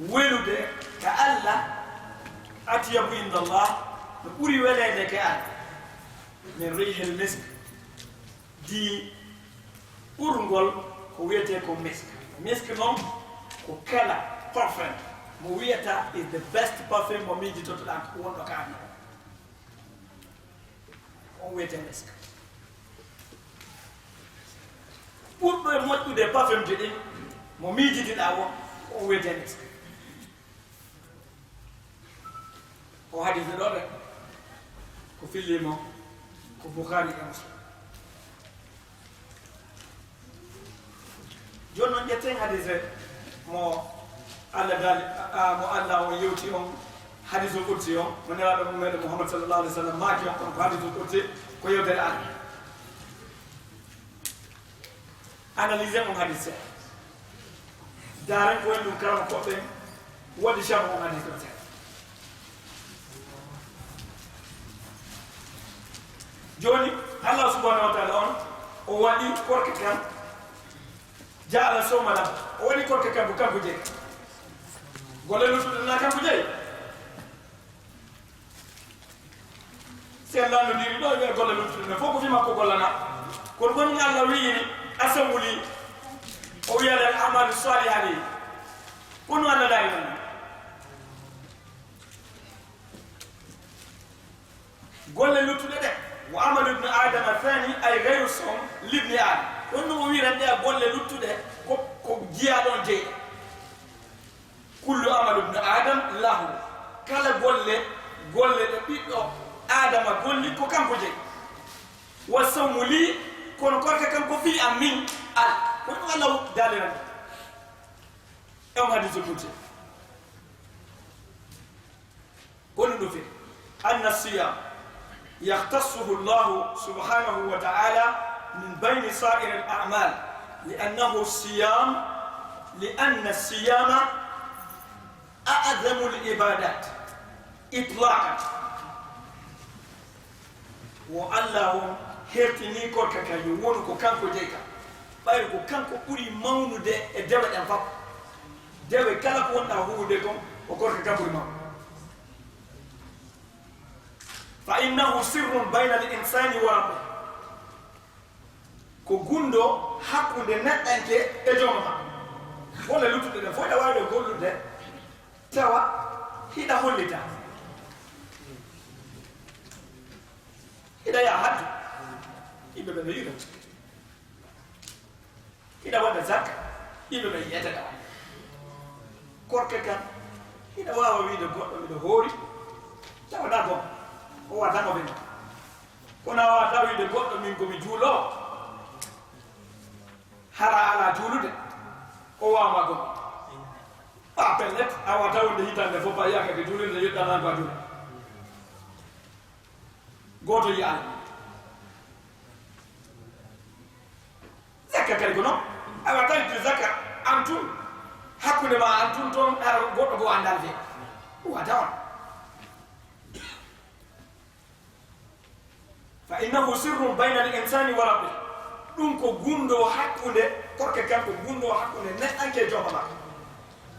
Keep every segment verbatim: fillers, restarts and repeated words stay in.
Welude ka Allah, atyabu inda Allah, no ɓuri weleede ka Allah, min rihil misk, di ɓurngol ko wiyetee ko misk. Misk noon ko kala parfum mo wiyata is the best perfume mo miijitotoɗaa ko wonɗo ka aduna o. On wiyetee misk. Ɓurɗo e moƴƴude parfumji ɗin mo miijitiɗaa o, on wiyetee misk. O hadise ɗo de ko fillimo ko Bukhari e Muslim. Jooni noon ƴetten hadise mo Allah daali, a, mo Allah on yewti on, hadisul qudsi on, mo Nelaaɗo meɗen Muhammad sallallahu alaihi wasallam maaki on, kono ko hadisul qudsi, ko yewtere Allah. Analyser on hadise. Daaren ko en ɗum karama koɓɓen, waɗi sharh on hadise on seeɗa. Jooni, Allah subhanahu wa ta'ala on, o waɗi korka kan, ja'ala sawma lahu, o waɗi korka kan ko kanko jeyi. Golle luttuɗe na kanko jeyi. Si Allah no diri ɗo, wiya golle luttuɗe ɗe fof ko fii makko gollana. Kono ko ɗum Allah wiiri, "Asawmu li." O wiya, "Al a'malu salihah li." Ko ɗum Allah daari ɗon. Golle luttuɗe ɗe, "Wa amalu ibn Adam thani, ay ghayru sawm, li ibn Adam." Ko ɗum o wiira ɗe golle luttuɗe ko, ko jiyaaɗo on jeyi. "Kullu amalu ibn Adam lahu." Kala golle, golle ɗe ɓiɗɗo Adama golli ko kanko jeyi. "Wa sawmu li," kono korka kan ko fii am min, al. Ko ɗum Allah daalirani. E on hadiisul qudsi. Ko ɗum ɗo fii. Anna siyam yakhtassuhu Allahu subhanahu wa ta'ala min bayni sa'iril a'mal. Li annahu siyam, li anna siyama a'zamul ibadat itlaqan. Wo Allah on hertini korka kan yo wonu ko kanko jeyi ka. Ɓayri ko kanko ɓuri mawnude e dewe ɗen fof. Dewe kala ko wonɗa huwude kon, ko korka kan ɓuri mawnude. Fa innahu sirrun bayna al insani wa rabbih. Ko gunndoo hakkunde neɗɗanke e jooma makko. Golle luttuɗe ɗen fof hiɗa waawi ɗe gollude, tawa hiɗa hollita. Hiɗa yaha haddu, yimɓe ɓe no yiɗa. Hiɗa waɗa zakka, yimɓe ɓe yiyata ɗa. Korka kan, hiɗa waawa wiide goɗɗo miɗo hoori, tawa ɗa gom, o wata mo ɓen. Kono a waawaa tawiide goɗɗo, min ko mi juuloowo, hara a alaa juulude, o waawaa gom. Ɓa pellet, a waawaa tawde hitaande fof, a yiyaka ko juulirde, yettanaa ko a juula. Gooto yiyaali. Zakka kadi ko noon. A waawaa tawde zakka an tun, hakkunde ma an tun toon, hara goɗɗo goo anndaa feere. Ɗum waawaa tawa. Fa innahu sirrun bayna al insani wa rabbih. Ɗum ko gunndoo hakkunde, korka kan ko gunndoo hakkunde neɗɗanke e jooma makko.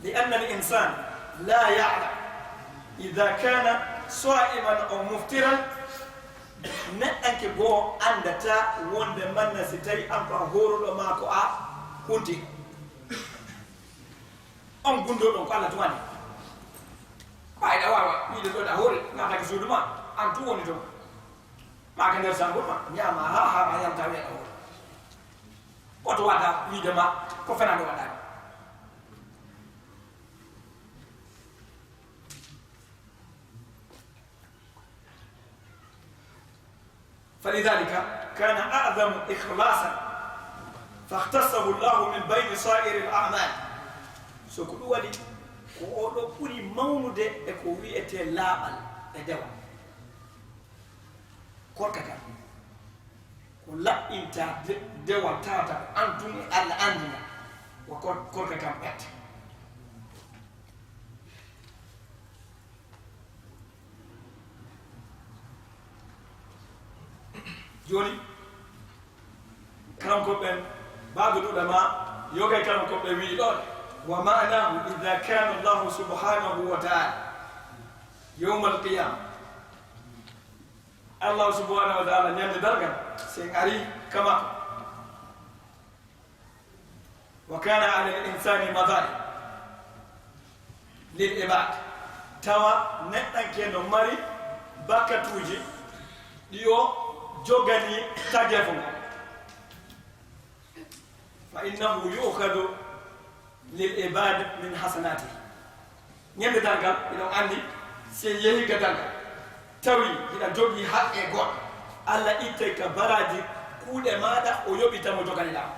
Li anna al insan la ya'lam idha kana sa'iman aw muftiran. Neɗɗanke goo anndataa wonde manna si tawi an ko a hooruɗo maa ko a hunti. On gunndoo ɗon ko Allah tun anndi. Ɓay ɗa waawa wiide ɗo ɗa hoori, naatake suudu ma, an tun woni toon. Maa ka nder saabur ma, ñaama haa haara, yalta wiya ɗa hoori. Gooto waawata wiide ma ko fenaande waɗɗaani. فلذلك كان أعظم إخلاصا فاختصه الله من بين سائر الأعمال. So ko ɗum waɗi, ko oo ɗoo ɓuri mawnude e ko wiyetee laaɓal e dewal. Korka kan, ko laɓɓinta de-, dewal tawata an tun e Allah anndina, ko kor-, korka kan ɓette. Jooni, karamkoɓe ɓen, بعض العلماء, yoga e karamkoɓe ɓen wi'i ɗon, ومعناه إذا كان الله سبحانه وتعالى يوم القيامة. Allah subhanahu wa ta'ala ñande dargal, si en ari ka makko. وكان على الإنسان مظالم للعباد. Tawa neɗɗanke no mari bakkatuuji ɗi o jogani tageefo ngon. فإنه يؤخذ للعباد من حسناته. Ñande dargal, hiɗon anndi, si en yehi ka dargal, tawi hiɗa jogii haqqe goɗɗo, Allah ittay ka baraaji kuuɗe maaɗa, o yoɓita mo joganiɗaa.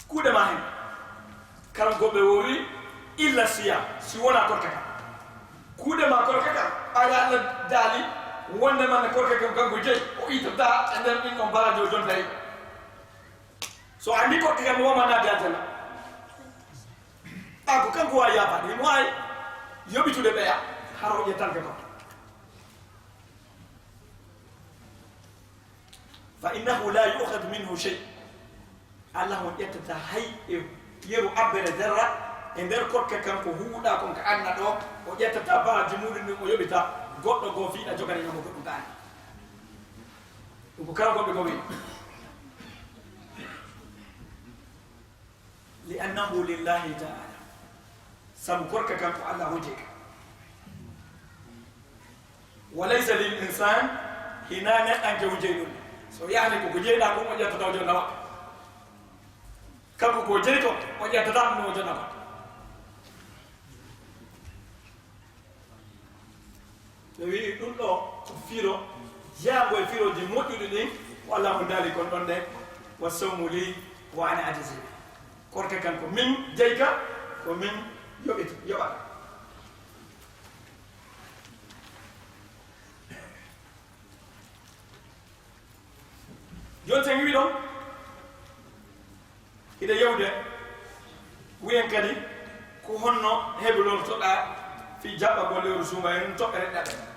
Kuuɗe maa hen, kala ko ɓe woowi, illa siyam, si wonaa korka kan. Kuuɗe maa korka kan, ɓayri Allah daali wonde man korka kan kanko jeyi, o ittata e nder ɗin ɗon baraaji o jonta e. So anndi korka kan woma naade aljanna. A ko kanko waawi yaafaade, himo waawi yoɓitude ɓeya, hara o ƴettanke korka. فإنه لا يؤخذ منه شيء. Allah on ƴettata hay e yeru abbere zarra e nder korka kan ko huuɗa kon ka anna ɗo, o ƴettata baraaji muɗum ɗin o yoɓita goɗɗo goo fii ɗa jogani mo goɗɗum ka anna. Ɗum ko kala goɗɗo goo wi. لأنه لله تعالى. Sabu korka kan ko Allah on jeyi ka. وليس للإنسان, hinaa neɗɗanke on jeyi ɗum. So yahani ko ko jeyɗaa kon o ƴettata o jonna makko. Kanko ko jeyi kon o ƴettata ɗum o jonna makko. Ɓe wi'i ɗum ɗo ko firo, jeyaango e firooji moƴƴuɗi ɗin, ko Allah mo daali kon ɗon de, والصوم لي وأنا أجزي به. Korka kan ko min jeyi ka, ko min yoɓita, yoɓata. Jooni, so en iwii ɗon, hiɗen yewde, wiyen kadi ko honno heblortoɗaa fii jaɓɓagol lewru suumayee, ɗum toɓɓere ɗiɗaɓere.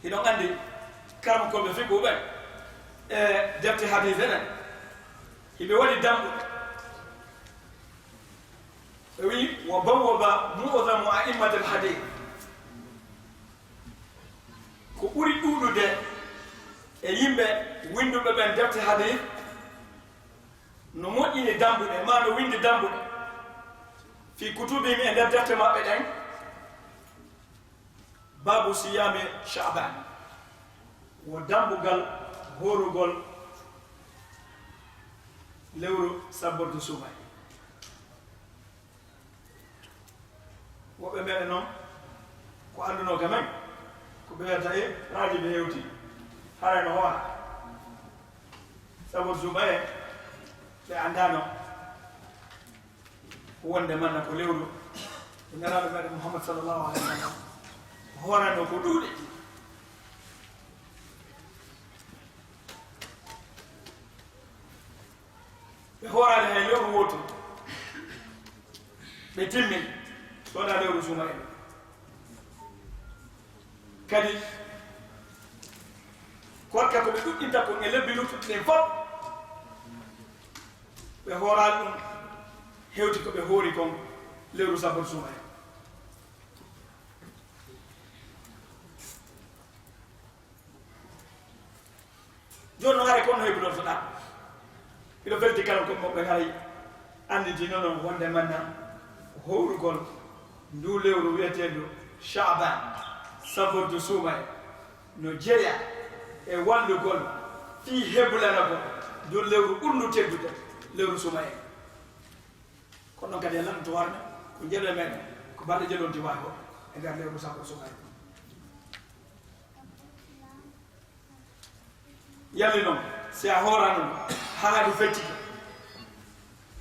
Hiɗon anndi, karamokooɓe fiqhu ɓen e defte hadiis en, hiɓe waɗi dambuɗe. Ɓe wi'i, وبوب معظم أئمة الحديث. Ko ɓuri ɗuuɗude e yimɓe winnduɓe ɓen defte hadiis no moƴƴini dambuɗe, maa no winndi dambuɗe, في كتبهم, e nder defte maɓɓe ɗen, باب صيام شعبان, wo dambugal hoorugol lewru sabbordu suumayee. Woɓɓe meɗen non, ko anndunoo ka men, ko ɓe wiyata e raaji ɓe hewti, haray no hoora sabbordu suumayee, ɓe anndaano wonde manna ko lewru Nelaaɗo meɗen Muhammad sallallahu alaihi wa sallam hooranoo ko ɗuuɗi. Ɓe hooraali hay lewru wootu, ɓe timmini, so wonaa lewru suumayee. Kadi, korka ko ɓe ɗuɗɗinta kon e lebbi luttuɗi ɗin fof, ɓe hooraali ɗum hewti ko ɓe hoori kon lewru sabbordu suumayee. Jooni noon, haray ko honno heblortoɗaa? Hiɗo felti kala ko moɓɓe haray annditinono wonde manna hoorugol ndu lewru wiyeteendu Sha'ban, sabbordu suumayee, no jeyaa e wallugol fii heblanagol ndu lewru ɓurndu teddude, lewru suumayee. Kono noon kadi, e lanndo to warde, ko jeɗu e meɗen, ko balɗe jeɗu on tiwaago e nder lewru sabbordu suumayee. Yalli noon, si a hooraano haa ndu feccike,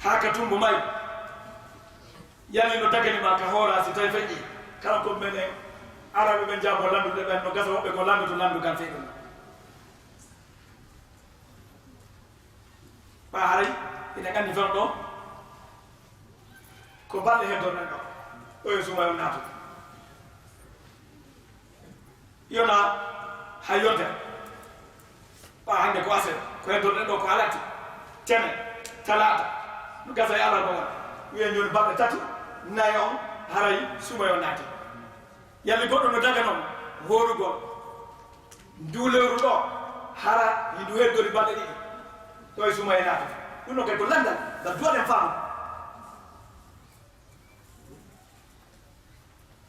haa ka tummbo maayo, yalli no dagani ma ka hooraa si tawi feƴƴi? Kala ko menen Araɓe ɓen jaabo lannduɓe ɓen, no gasa woɓɓe goo lanndoto lanndugal fii ɗum. Ɓaa haray hiɗen anndi fewndo ɗoo, ko balɗe heddorɗen ɗoo, ɗo e suumayee on naatata. Yona hay yontere. Ɓa hannde ko aset, ko heddoɗen ɗo ko alati, tene, talaata, no gasa e alarba won. Wiyen jooni balɗe tati, nayo on, haray suumaye on naati. Yalli goɗɗo no daga noon hoorugol ndu lewru ɗo, hara hindu heddori balɗe ɗiɗi. Ɗo e suumaye naati. Ɗum noon kadi ko lanndal, ngal duwaɗen faamu.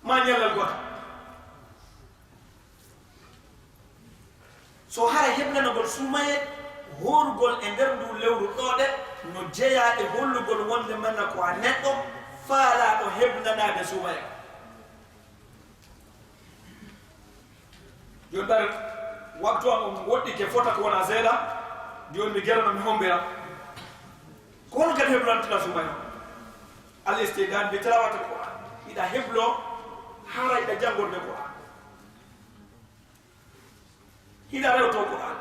Ma ñallal gootal. So hara heblanagol suumaye hoorugol e nder ndu lewru ɗo de, no jeyaa e hollugol wonde mana ko a neɗɗo faalaaɗo heblanaade suumaye. Jooni ɓaade waktu am on woɗɗike fota ko wona seeɗa, jooni mi gerano mi hombira. Ko hono kadi heblantina suumaye? Al istidad bi tilawati Qur'an. Hiɗa heblo hara hiɗa janngorde Qur'an. Hiɗa rewto Qur'an.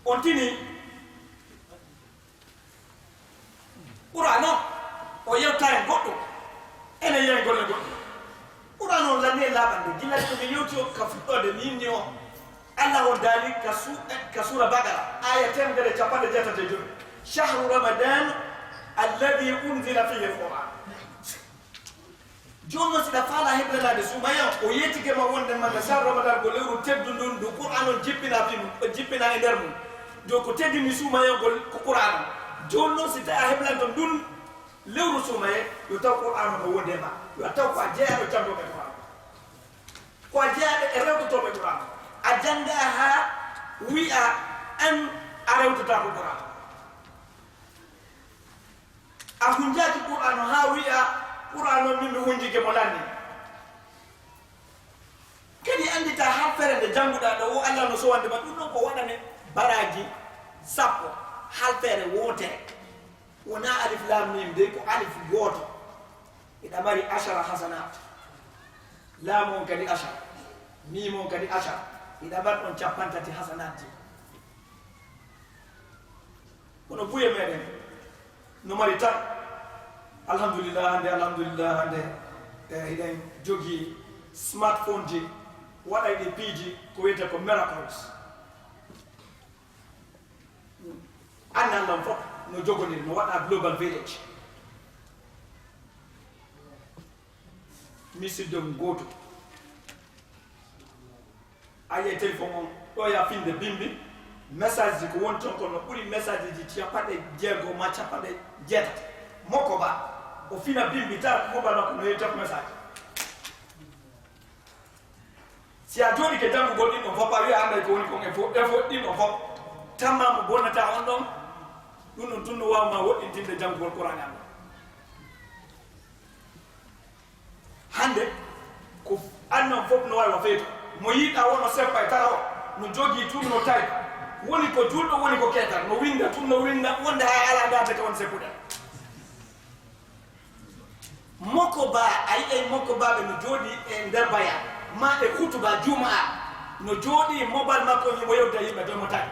On tini Qur'an o, o yewta en goɗɗum. Ene yiya en golle goɗɗum. Qur'an o lanni e laaɓande. Gila ko mi yewti o ka fuɗɗoode mi inni o. Allah on daali ka su-, ka suura Baqara, aya teemedere e capanɗe jeetati e jowi. Shahru Ramadan alladhi unzila fihi al-Qur'an. Jooni noon, si ɗa faalaa heblanaade suumaye on, o yeetike ma wonde ma nde sar Ramadan ko lewru teddundu, ndu Qur'an on jippinaa fii mum, o jippinaa e nder mum. Jooni ko teddini suumaye on ko, ko Qur'an on. Jooni noon, si tawi a heblanto ndun lewru suumaye, yo taw Qur'an on no wondi e ma. Yo a taw ko a jeyaaɗo janngooɓe Qur'an. Ko a jeyaaɗo e rewtotooɓe Qur'an. A janngaa haa wi'a an a rewtotaako Qur'an. A hunjaaki Qur'aanu haa wi'a, Qur'aanu on min mi hunjike mo lanni. Kadi anndita halfere nde jannguɗaa ɗo o, Allah no sowande ma ɗum ɗon ko waɗane baraaji sappo, halfere wootere. Wonaa alif laam miim dey, ko alif gooto. Hiɗa mari ashara hasanat. Laam on kadi ashara. Miim on kadi ashara. Hiɗa mari ɗon cappanɗe tati hasanatji. Kono buye meɗen no mari tan. Alhamdulillah, hannde, alhamdulillah, hannde, eh, hiɗen jogii smartphone ji, waɗay ɗi piiji ko wiyetee ko miracles. Annan ɗon fof no jogoniri, no waɗa global village. Misiddo gooto. A yi'ay téléphone on, ɗo ya finde bimbi, message ji ko woni ton ko no ɓuri message ji capanɗe jeego ma capanɗe jeetati. Mokko ba, o fina bimbi, tara ko mobile makko no heewi text message. Si a jooɗike janngugol ɗin ɗon fof, a wi'a annday ko woni kon e fo-, e fo-, ɗin ɗon fof. Tamma mo bonnata on ɗon, ɗum ɗon tun no waawa ma woɗɗintinde janngugol Qur'aani an ɗon. Hannde, ko annon fof no waawi wa feeto. Mo yiɗa wono seppa e tara o, no jogii tun no tawi. Woni ko julɗo, woni ko keetal. No winnda tun, no winnda, wonde hay alaa ndaate ka won seppude. Moko ba, a yi'ay moko ba ɓe no jooɗi e nder baya, ma e hutuba jumaa, no jooɗi mobal makko himo yewta yimɓe to mo tawi.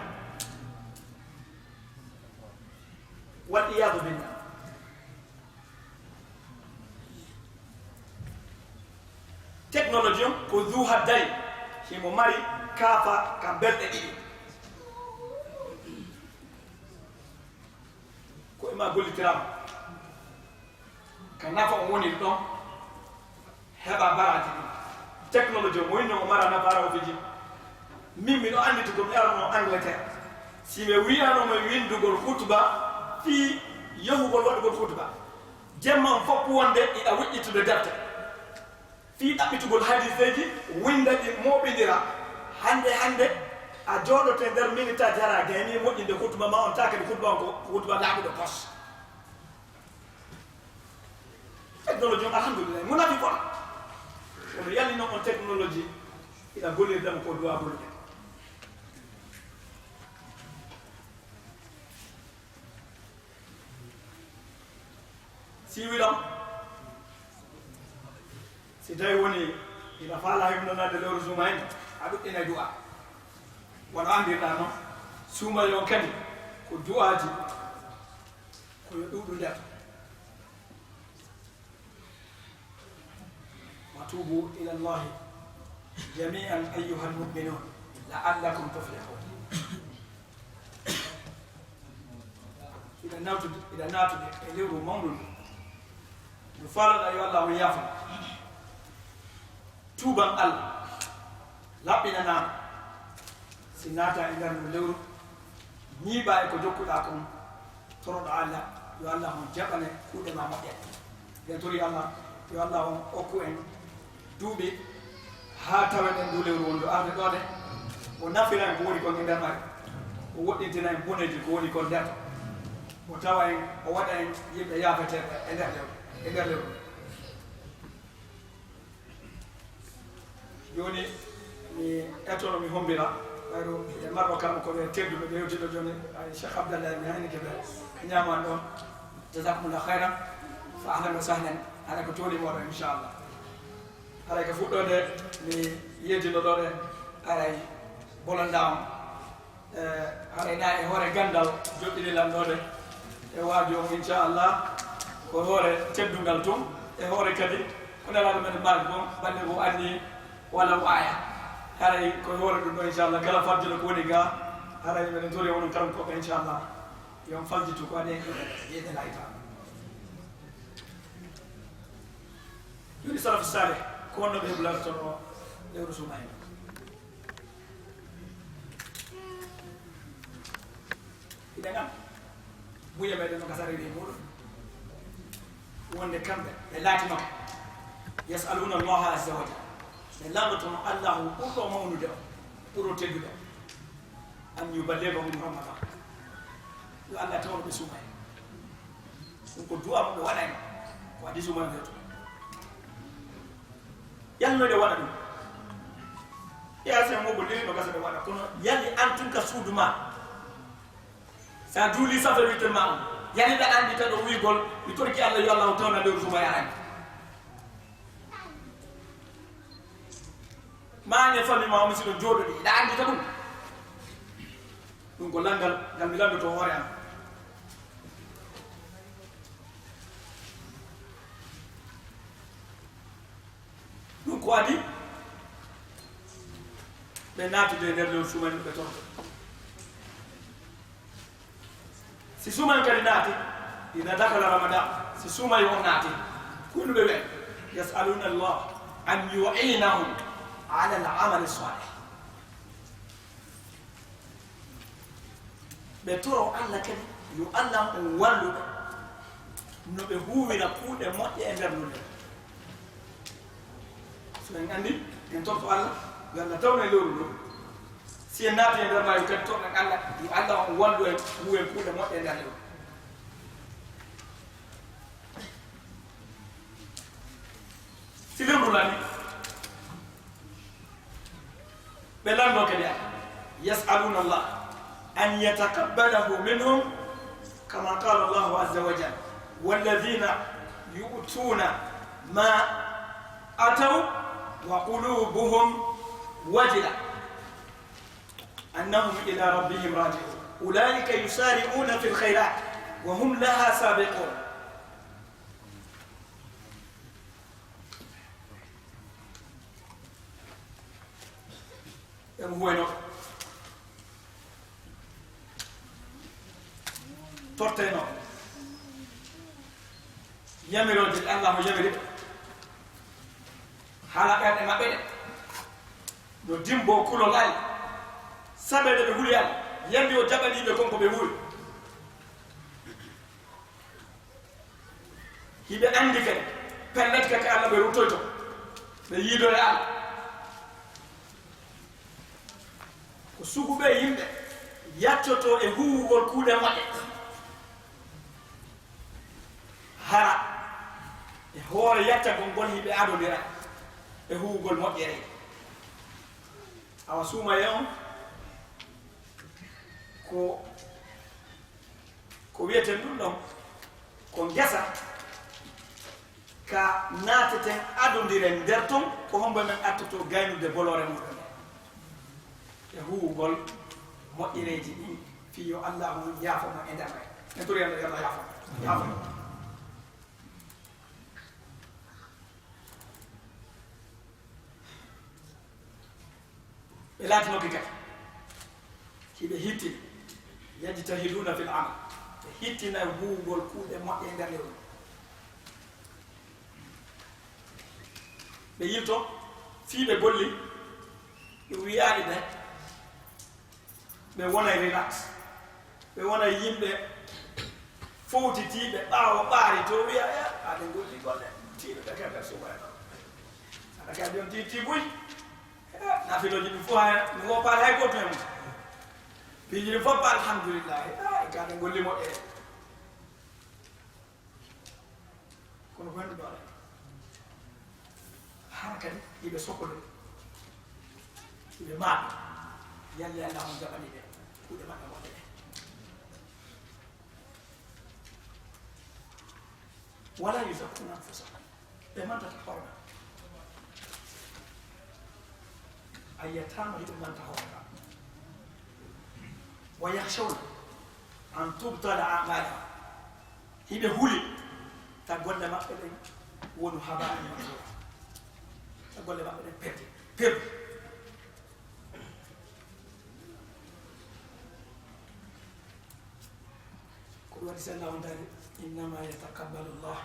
Wal iyadu billah. Technologie on ko zu hadday, himo mari kaafa ka belɗe ɗiɗi. Ko e ma gollitiraama. Ka nafa on woni ɗon, heɓa baraaji ɗin. Technologie mo winno o mara nafaara o fiji. Min miɗo anndi to ko mi arano Angleterre. Si ɓe wi'ano mo winndugol hutuba fii yahugol waɗugol hutuba. Jemma on fof wonde iɗa weƴƴitude defte. Fii ɗaɓɓitugol hadiiseeji, winnda ɗi mooɓindira. Hannde, hannde, a jooɗoto e nder minitaaji hara a gayni moƴƴinde hutuba ma on, taa kadi hutuba on ko hutuba laaɓuɗo pos. Technologie on, alhamdulillah, mo nafi fota. Kono yalli noon on technologie, iɗa gollirde mo ko duwaa gollude. Si wiɗon, si tawi woni ina faala hebnanaade lewru suma en, a ɗuɗɗina du'a. Wano anndirɗaa noon, suumaye on kadi ko du'aaji, ko yo ɗuuɗu nder. Tubu ila Allahi jami'an ayyuhal mu'minun la'allakum tuflihun. Hiɗa nawtude, hiɗa naatude e lewru mawndu ndu. Ndu faalaɗa yo Allah on yaafo. Tuuban Allah laɓɓinanaama. Si naata e nder ndu lewru, ñiiɓa e ko jokkuɗa kon, toroɗa Allah, yo Allah on jaɓane kuuɗe ma moƴƴe. Nden tori Allah, yo Allah on okku en duuɓi haa tawen en ndu lewru wondu arde ɗo de. O nafira en ko woni kon e nder mari. O woɗɗintina en boneeji ko woni kon nder. O tawa en, o waɗa en yimɓe yaafeteeɓe e nder lewru, e nder lewru. Jooni mi ettono mi hombira, ɓayru e marɗo kam ko ɓe tedduɓe ɓe yewtiɗo jooni, ay Cheikh Abdallah mi haynike ɓe, ɓe ñaman ɗon. Jazakumullah khairan, fa ahlan wa sahlan, hara ko tooni moɗon inchallah. Haray ko fuɗɗode mi yeetino ɗo de, haray bolonda on. E, haray na e hoore ganndal joɗɗini lan ɗo de, e waaju on inchallah, ko hoore teddungal tun, e hoore kadi ko Nelaaɗo men maaki kon, bannde ko anni wala o aya. Haray ko hoore ɗum ɗo inchallah, kala fajjude ko woni ga, haray meɗen tori onon karam koɓe inchallah, yo on faljitu ko waɗi e yeeɗe layta. Yoni salafu saleh, ko honno ɓe heblartono lewru sumayma? Hiɗen anndi, buye meɗen no gasariri e muɗum. Wonde kamɓe, ɓe laatino, yasaluna Allaha azza wa jalla. Ɓe landotono Allahu ɓurɗo mawnude o, ɓurɗo teddude o. An yuballighahum Ramadan. Yo Allah tawno ɓe sumayma. Ɗum ko du'a mo ɓe waɗani. Ko adii sumayma heeto. Yalla no ɗe waɗa ɗum. Yaasi mo ko leyno gasa ɗe waɗa. Kono yalli an tun ka suudu ma. Sa duuli safe witte ma on. Yalli ɗa anndi tan ɗo wiigol, mi torki Allah yo Allah o tawna lewru suma yarani. Ma ne famille ma o misiɗo jooɗoɗi. Ɗa anndi tan ɗum. Ɗum ko lanndal ngal mi lanndoto hoore am. Ɗum ko adii ɓe naatude e nder lewru sumayma ɓe torto. Si sumayma kadi naati, ida dakala Ramadan, si sumayma o naati, ko ɗum ɓe wiya, yasaluna Allah an yuinahum ala al amali salih. Ɓe toro Allah kadi yo Allah on wallu ɓe no ɓe huuwira kuuɗe moƴƴe e nder ndu nden. So en anndi, en torto Allah yo Allah tawno e lewru ndu. Si en naati e nder maayo kadi torɗen Allah yo Allah on wallu en huuwen kuuɗe moƴƴe e nder lewru. Si lewru lami, ɓe lanno kadi Allah, yasaluna Allah an yataqabbalahu minhum, kama qala Allahu azza wa jalla, walladhina yu'tuna ma ataw wa qulubuhum wajila annahum ila rabbihim raji'un, ulaika yusari'una fil khairat wa hum laha sabiqun. Ɓe mo huwayno torteno yamirooje ɗe Allah mo yamiri, haala ɓerɗe maɓɓe ɗe no dimbo kulol Allah, sabeede ɓe huli Allah, yambi o jaɓaniiɓe kon ko ɓe huwi. Hiɓe anndi kadi pellet ka ka Allah ɓe ruttoyto, ɓe yiidoya Allah. Ko sugu ɓe yimɓe yaccoto e huuwugol kuuɗe moƴƴe, hara e hoore yaccagol ngol hiɓe adondira e huuwugol moƴƴere. Awa suumaye on ko Ko wiyeten ɗum ɗon ko ngesa ka naateten adondiren nder ton, ko hombo men attoto gaynude boloore muɗum e huwugol moƴƴereeji ɗin fii yo Allaahu yaafo mo e nder men. En tori Allah yo Allah yaafo yaafo. Ɓe laatinoke kadi hiɓe hittini, yajtahiduna fil amal, ɓe hittina e huwugol kuuɗe moƴƴe e nder lewru. Ɓe yilto fii ɓe golli, ɗum wiyaani ɓe ɓe wona e relax, ɓe wona e yimɓe fowtitiiɓe ɓaawo ɓaari to wiya e aɗen golli golle tiiɓe ɓe kebe suɓa e ɗo aɗa kadi on tiitti buy. Nafilooji ɗum fof haya mi woppaade hay gooto e mum. Piiji ɗum fof ba alhamdulillahi. Ay ka ɓe ngolli moƴƴere. Kono ko henndu doole hara kadi iɓe sokode, iɓe maaɓe. Yalli allah on jaɓani ɓe kuuɗe maɓɓe moƴƴe ɗe. Wala yuzakkuna anfusahum, ɓe mantata hoore maɓɓe. A yiyataama hiɓe manta hoore maɓɓe. Wa yakhshawna an tubtala amalahum, hiɓe huli ta golle maɓɓe ɗen wonu haba'an mansura, ta golle maɓɓe ɗen perde perdu. Ko ɗum waɗi sella on dari, innama yataqabbalu llah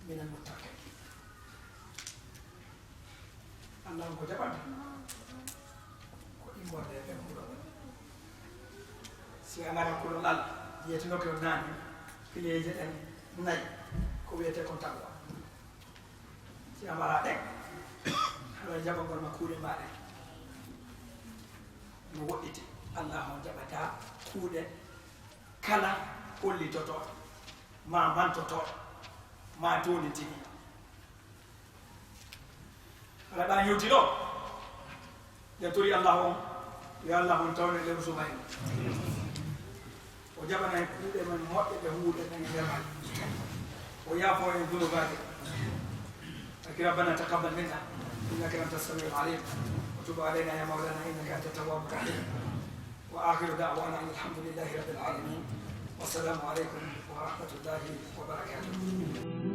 min almuttaqin. Allah on ko jaɓanta ko immorde e ɓen huɗo. Si a ngara kulol Allah, yetinoke on naani pileeje ɗen nayi, ko wiyetee kon taqwa. Si a mara ɗen, haɗa jaɓagol ma kuuɗe mbaɗe no woɗɗiti. Allah on jaɓata kuuɗe kala hollitotooɗo ma mantotooɗo ma toonitini. Aɗa ɗa hewti ɗo ɓe tori Allah on, yo Allah on tawne lewru sumayno. O jaɓana en kuuɗe men moƴƴe ɗe huuɗe ɗen e nder majje. O yaafo en dunubaaji. Aki rabbana taqabbal minna innaka anta samiul alim wa tub alayna ya maulana innaka anta tawwabu rahim. Wa akhiru da'wana anil hamdulillahi rabbil alamin. Wassalamu alaikum wa rahmatullahi wa barakatuh.